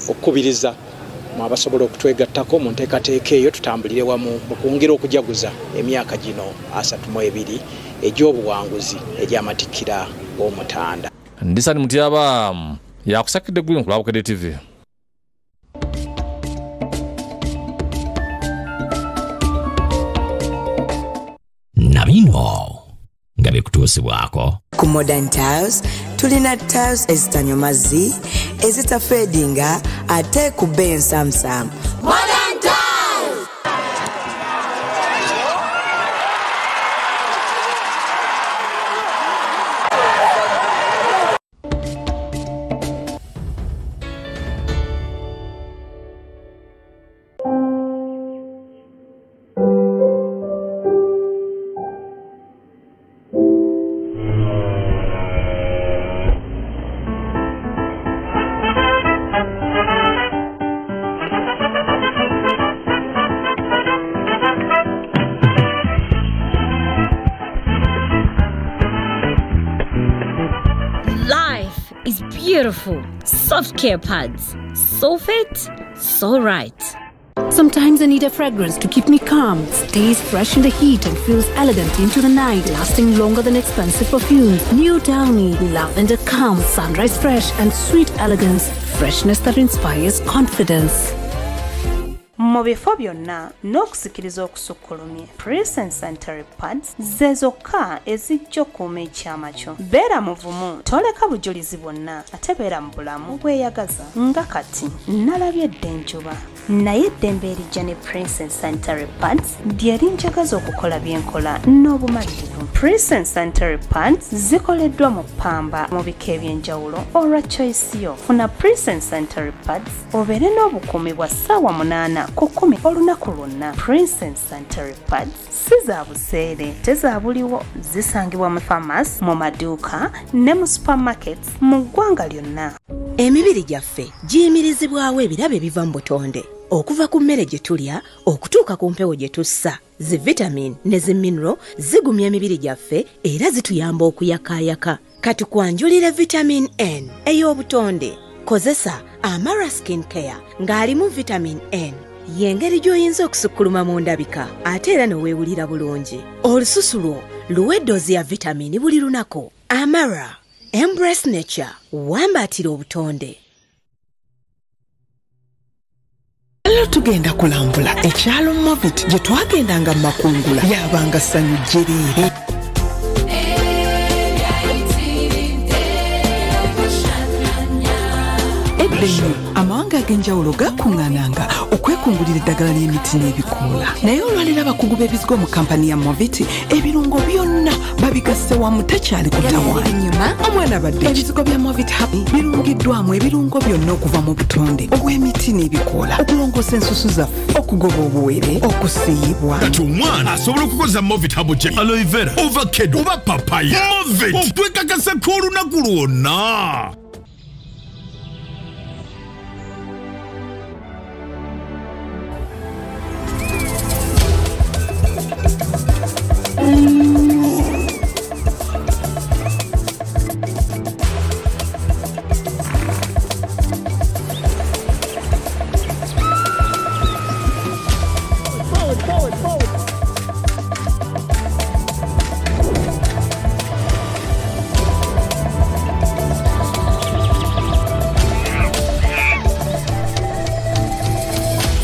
[SPEAKER 26] okukubiriza mu abasobola okutwegattako mu nteekateeka eyo tutambulire wamu mu kwongera okujaguza emyaka gino 32 egy'obuwanguzi egy'amatikkira g'Omutanda.
[SPEAKER 3] Ndisani Mutyaba yakusakidde ggulu ku lwa Bukedde TV.
[SPEAKER 9] Na bino nga bikutuusibwako
[SPEAKER 10] ku Modern Tiles tulina tiles ezitanywa mazzi, ezitafedinga ate ku bbeeyi ensamusamu.
[SPEAKER 7] Modern Tiles!
[SPEAKER 11] Beautiful soft care pads. So fit, so right.
[SPEAKER 12] Sometimes I need a fragrance to keep me calm, stays fresh in the heat and feels elegant into the night, lasting longer than expensive perfumes. New Downy, lavender calm, sunrise fresh and sweet elegance, freshness that inspires confidence.
[SPEAKER 13] Mu bifo byonna n'okusikiriza okusukkulumye, Presence Sanitary Pads ze zokka ezijja okukuuma ekyama kyo. Beera muvumu, toleka bujulizi bwonna, ate beera mu bulamu bweyagaza. Nga kati nalabye edda enjuba, naye eddembe erijja ne Princess Sanitary Pads lye linjagaza okukola bye nkola n'obumalirivu. Princess Sanitary Pads zikoleddwa mu ppamba mu bika eby'enjawulo olwa choice yo. Funa Princess Sanitary Pads obeere n'obukuumi bwa ssaawa 8 ku 10 olunaku lwonna. Princess Sanitary Pads si za buseere, tezabuliwo, zisangibwa mu pharmacy, mu maduuka ne mu supermarkets mu ggwanga lyonna.
[SPEAKER 14] Emibiri gyaffe giyimirizibwawo ebirabo ebiva mu butonde, okuva ku mmere gye tulya okutuuka ku mpewo gye tussa. Zi vitamin ne zi mineral zigumya emibiri gyaffe era zituyamba okuyakaayaka. Katukwanjulire vitamin N ey'obutonde. Kozesa Amara Skin Care ng'alimu vitamin N. Y'engeri gy'oyinza okusukkuluma mu ndabika ate era ne weewulira bulungi. Olususu lwo luwe eddoozi ya vitamini buli lunaku. Amara, embrace nature, wambaatira obutonde.
[SPEAKER 15] Leero tugenda kulambula ekyalo Movit gye twagendanga mu makungula, yabanga ssanyu jjereere. Edda ennyo amawanga ag'enjawulo gakuŋŋaananga okwekungulira eddagala ly'emiti n'ebikoola, naye olwaleero abakugu b'ebizigo mu kampani ya Movit ebirungo byonna babigasse wamu, tekyali kutawaanya. Omwana abadde ebizigo bya Movit Happy birungiddwamu ebirungo byonna okuva mu butonde obw'emiti n'ebikoola, okulongoosa ensusu zaffe, okugoba obuwere, okusiiyibwa.
[SPEAKER 16] Kati omwana asobola okukozesa Movit Herbal Gel, aloe vera, avocado oba papaya. Movit okwekakasako olunaku lwonna.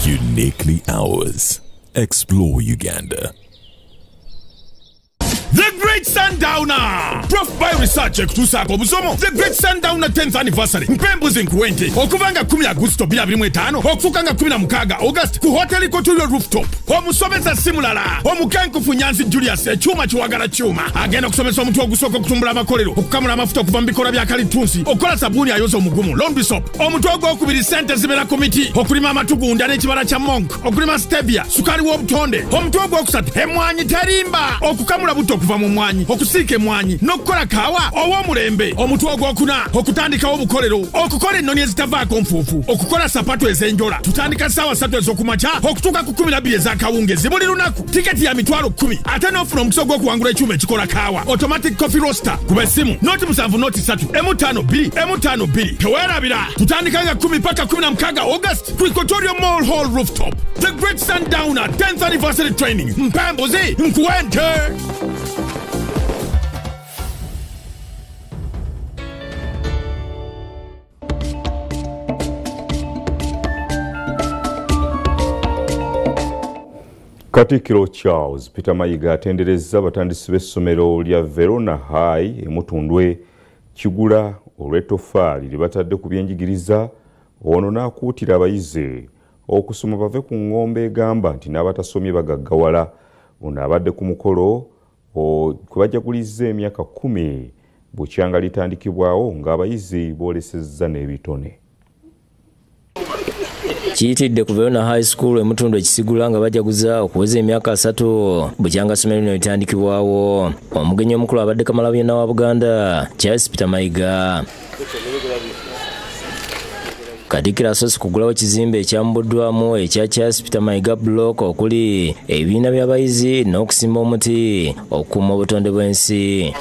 [SPEAKER 17] Uniquely ours. Explore Uganda.
[SPEAKER 16] The Great Sundowner! Prof by Research ekutuusaako obusomo The Great Sundowner 10th Anniversary Mpembuzi Nkuwente okuvanga 10 Agusto 2025 okufuka nga 16 August ku Hotel Equatorial Rooftop. Omusomesa si mulala, omukenkufu Nyanzi Julius ekyuma kiwagala kyuma agenda okusomesa omutwe ogusooka okutumbula amakolero, okukamula amafuta okuva mu bikola bya kalitunsi, okukola sabbuuni ayoza omugumu laundry soap. Omutwe ogwokubiri ssente zibeera ku miti, okulima amatugunda n'ekibala kya monk, okulima stevia, sukaali w'obutonde. Omutwe ogwokusatu emmwanyi terimba, okukamula butto okuva mu mmwanyi, okusiika emmwanyi n'okukola kaawa ow'omulembe. Omutwe ogwokuna okutandikawo obukolero, okukola ennoni ezitavaako nfuufu, okukola sapatu ez'enjola. Tutandika ssaawa 3 ez'okumakya okutuuka ku 12 ez'akawungezi buli lunaku. Tiketi ya mitwalo 10 ate n'ofuna omukisa ogw'okuwangula ekyuma ekikola kaawa automatic coffee roaster. Kuba essimu 07 03 M52 M52. Teweerabira, tutandika nga 10 paka 16 August ku Equatorial Mall Hall Rooftop. The Great Sundowner 10th Anniversary Training Mpembuzi Nkuwente.
[SPEAKER 1] Katikkiro Charles Peter Mayiga atenderezza abatandisi b'essomero lya Verona High e Mutundwe Kigula olw'ettofaali lye batadde ku byenjigiriza, ono n'akuutira abayizi okusoma bave ku ng'ombe egamba nti n'abatasomye bagaggawala. Ono abadde ku mukolo kwe bajagulizza emyaka 10 bukyanga litandikibwawo ng'abayizi boolesezza n'ebitone.
[SPEAKER 23] Kiyitidde ku Verona High School e Mutundwe Kisigula nga bajaguza okuweza emyaka 3 bukyanga ssomero lino litandikibwawo. Omugenyi omukulu abadde Kamalabyonna wa Buganda Charles Peter Mayiga. Katikkiro asoose kugulawo ekizimbe ekyambuddwamu ekya Charles Peter Mayiga Block okuli ebibiina by'abayizi n'okusimba omuti okukuuma obutonde bw'ensi.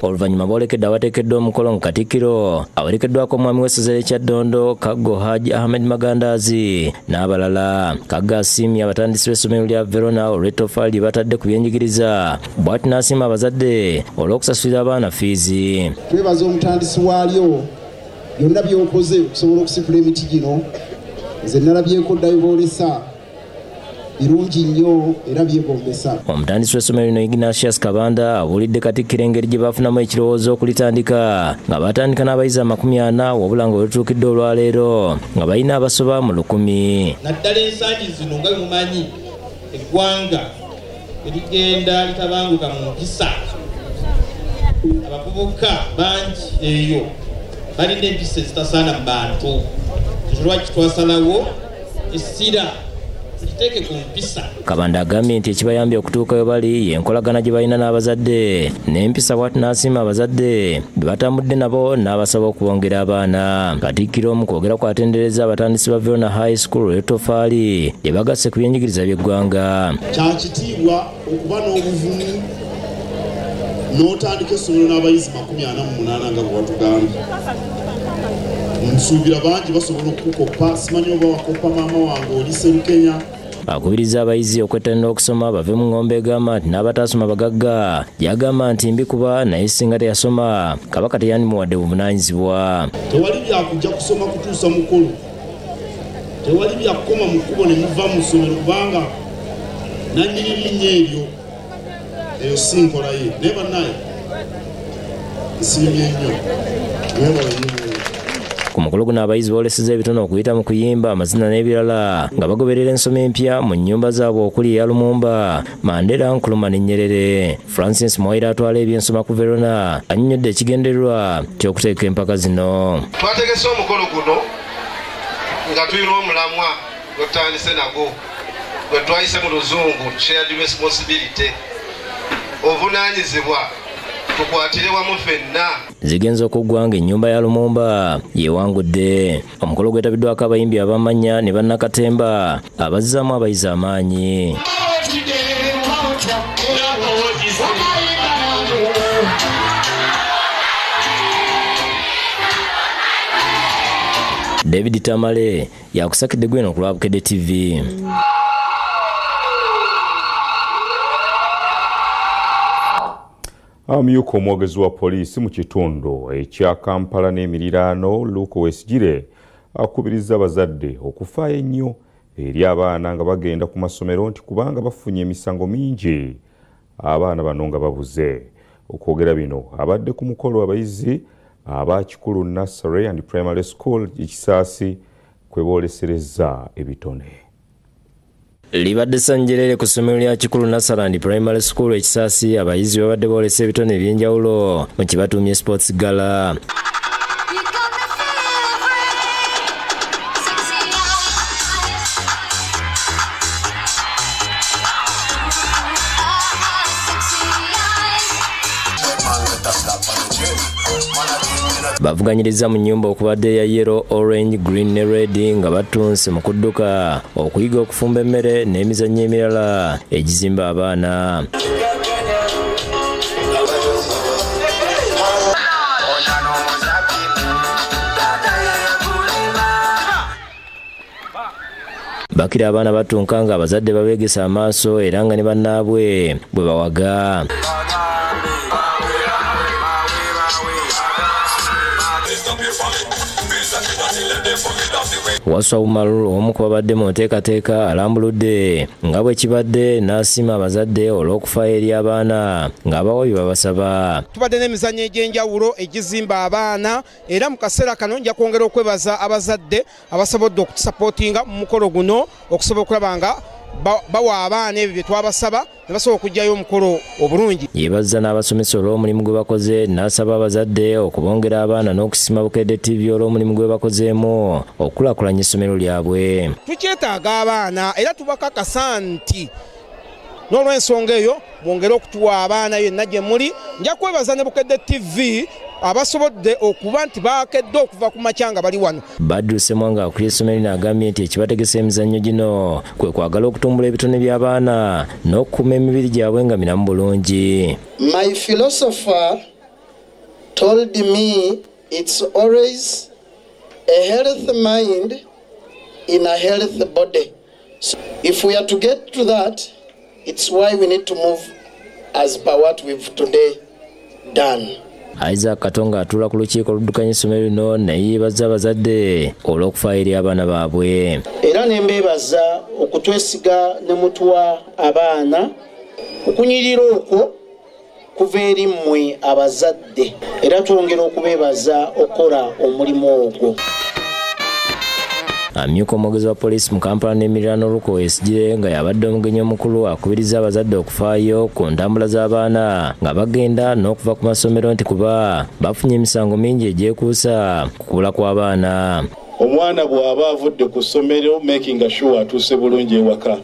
[SPEAKER 23] Oluvannyuma boolekedde awateekeddwa omukolo mu Katikkiro awerekeddwako omwami w'essaza ly'e Kyaddondo Kaggo Haji Ahmed Magandazi n'abalala. Kaggo asiimye abatandisi b'essomero lya Verona olw'ettofaali lye batadde ku byenjigiriza, bw'ati n'asiima abazadde olw'okusasulira abaana fiizi.
[SPEAKER 2] Twebaza omutandisi waalyo byonna by'okoze okusobola okusitula emiti gino. Nze nalabyeko ddayo boolesa birungi nnyo era byegombesa.
[SPEAKER 23] Omutandisi w'essomero lino Ignatius Kabanda abuulidde Katikkiro engeri gye bafunamu ekirowoozo okulitandika nga batandika n'abayizi 40 wabula nga welutuukidde olwaleero nga balina abasoba mu 1000.
[SPEAKER 4] Naddala ensangi zino nga bwe mumanyi eggwanga erigenda litabanguka mu mpisa, abavubuka bangi eyo balina empisa ezitasaana mu bantu. Ekyo lwaki twasalawo essira tuliteeke ku mpisa.
[SPEAKER 23] Kabanda agambye nti ekibayambye okutuuka we bali y'enkolagana gye balina n'abazadde n'empisa, bw'ati n'asiima abazadde be batambudde nabo n'abasaba okubongera abaana. Katikkiro mu kwogera kwatendereza abatandisi ba Verona High School olw'ettofaali lye bagasse ku byenjigiriza by'eggwanga.
[SPEAKER 2] Kya kitiibwa okuba n'obuvumu n'otandika essomero n'abayizi 48 nga bwe watugambye. Nsuubira bangi basobola okukoppa, simanyi oba wakoppa maama wange oli Sserukenya.
[SPEAKER 23] Akubiriza abayizi okwettanira okusoma bave mu ng'ombe egamba nti n'abataasoma bagagga. Yagamba nti mbi kuba naye singa teyasoma Kabaka teyandimuwadde buvunaanyizibwa.
[SPEAKER 2] Tewali byakujja kusoma kutuusa mukolo, tewali byakukoma mu kkubo ne muva mu ssomero kubanga nannyini linnya eryo eyo si nkola ye. Naye bannaye nsiimye nnyo, mwebale nnyo.
[SPEAKER 23] Ku mukolo guno abayizi boolesezza ebitono okuyita mu kuyimba, amazina n'ebirala nga bagoberera ensoma empya mu nnyumba zaabwe okuli eya Lumumba, Mandela, Nkrumah ne Nyerere. Francis Mwaira atwala ebyensoma ku Verona annyonnyodde ekigendererwa ky'okuteeka empaka zino.
[SPEAKER 5] Twategese omukolo guno nga tulina omulamwa gwe tutandise nagwo gwe twayise mu Luzungu shared responsibility, obuvunaanyizibwa tukwatire wamu ffenna.
[SPEAKER 23] Zigenza okuggwa ng'ennyumba ya Lumumba yewangudde. Omukolo gwetabiddwako abayimbi abamanya ne bannakatemba abazzaamu abayizi amaanyi. David Tamale yakusakidde gweno ku lwa Bukedde TV.
[SPEAKER 1] Amyuka omwogezi wa poliisi mu kitundu ekya Kampala n'emiriraano Luke Owoyesigyire akubiriza abazadde okufaayo ennyo eri abaana nga bagenda ku masomero nti kubanga bafunye emisango mingi abaana bano nga babuze. Okwogera bino abadde ku mukolo abayizi aba Kikulu Nursery and Primary School Kisaasi kwe boolesereza ebitone.
[SPEAKER 23] Libadde ssanjerere ku ssomero lya Kikulu Nursery and Primary School Ekisaasi abayizi babadde boolesa ebitone ebyenjawulo mu kibatuumye Sports Gala. Bavuganyiriza mu nnyumba okubadde eya yellow, orange, green ne red nga batunse mu kudduka, okuyiga okufumba emmere n'emizannyo emirala egizimba abaana. Bakira abaana batunka nga abazadde babeegesa amaaso era nga ne bannaabwe bwe bawaga. Waswa Umaru omu ku babadde mu nteekateeka alambuludde nga bwe kibadde n'asiima abazadde olw'okufaayo eri abaana ng'abawa bye babasaba.
[SPEAKER 18] Tubadde n'emizannyo egy'enjawulo egizimba abaana era mu kaseera kano nja kwongera okwebaza abazadde abasobodde okutusapootinga mu mukolo guno okusobola okulaba nga bawa abaana ebyo bye twabasaba ne basobola okuggyayo omukolo obulungi.
[SPEAKER 23] Yeebazza n'abasomesa olw'omulimu gwe bakoze n'asaba abazadde okubongera abaana n'okusima Bukedde TV olw'omulimu gwe bakozeemu okukulaakulanya essomero lyabwe.
[SPEAKER 18] Tukyetaaga abaana era tubakakasa nti n'olw'ensonga eyo mwongere okutuwa abaana yenna gye muli. Nja kwebaza ne Bukedde TV abasobodde okuba nti baakedde okuva ku makya nga bali wano.
[SPEAKER 23] Badru Ssemwanga akulira essomero lino agambye nti ekibategesa emizannyo gino kwe kwagala okutumbula ebitone by'abaana n'okukuuma emibiri gyabwe nga miramu bulungi.
[SPEAKER 19] My philosopher told me it's always a healthy mind in a healthy body. So if we are to get to that, it's why we need to move as per what we've today done.
[SPEAKER 23] Isaac Katonga atuula ku lukiiko oluddukanya essomero lino ne yeebaza abazadde olw'okufaayo eri abaana baabwe.
[SPEAKER 20] Era ne mbeebaza okutwesiga ne mutuwa abaana. Okunyirira okwo kuva eri mmwe abazadde, era twongera okubeebaza okukola omulimu ogwo.
[SPEAKER 23] Amyuka omwogezi wa poliisi mu Kampala n'emiriraano Oluko Owoyesigyire nga yabadde omugenyi omukulu akubiriza abazadde okufaayo ku ntambula z'abaana nga bagenda n'okuva ku masomero nti kuba bafunye emisango mingi egyekuusa ku kubula kw'abaana.
[SPEAKER 21] Omwana bw'aba avudde ku ssomero making sure atuuse bulungi ewaka.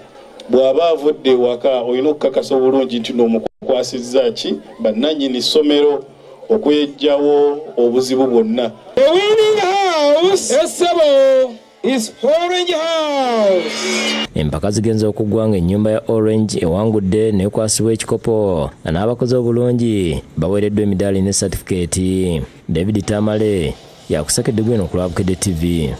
[SPEAKER 21] Bw'aba avudde ewaka olina okukakasa obulungi nti n'omukwasizza ki bannannyini ssomero okwejjawo obuzibu bwonna.
[SPEAKER 18] The winning house Essebo is Orange House.
[SPEAKER 23] Empaka zigenze okuggwa ng'ennyumba ya Orange ewangudde n'ekwasibwa ekikopo nga n'abakozi obulungi baweereddwa emidaali ne satifikeeti. David Tamale yakusakedde gwino ku lwa Bukedde TV.